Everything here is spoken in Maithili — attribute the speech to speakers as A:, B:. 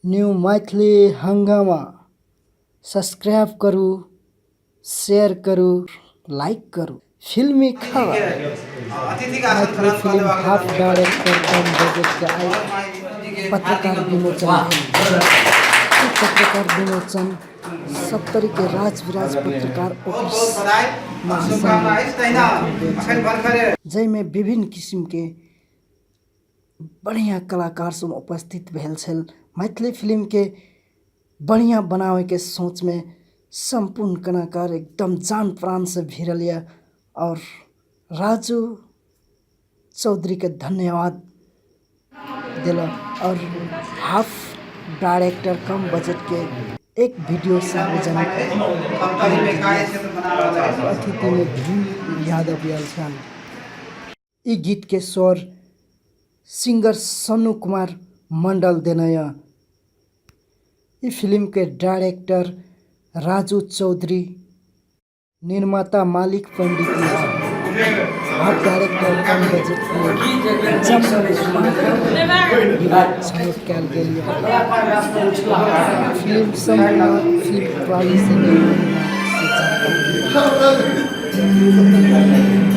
A: न्यू मैथिली हंगामा सब्सक्राइब करू, शेयर करू, लाइक करू। फिल्मी खबर, मैथिली फिल्म हाफ डायरेक्टर कम बजट के आइ पत्रकार विमोचन भेल। ई पत्रकार विमोचन सप्तरी के राज विराज पत्रकार ऑफिस महासंघ, जाहिमे विभिन्न किसिम के बढ़िया कलाकार सब उपस्थित भेल छल। मैथिली फिल्म के बढ़िया बनावे के सोच में संपूर्ण कलाकार एकदम जान प्राण से भिड़ल या और राजू चौधरी के धन्यवाद देलक और हाफ डायरेक्टर कम बजट के एक वीडियो सार्वजनिक अतिथि में भीम यादव आयल छल। ई गीत के स्वर सिंगर सन्नू कुमार मंडल देने यऽ। ई फिल्म के डायरेक्टर राजू चौधरी, निर्माता मालिक पंडित यऽ। हाफ डायरेक्टर कम बजट में जम छनौट कयल गेल यऽ। फिल्म संपूर्ण फिल्म प्रणाली से निर्माण से जानकारी।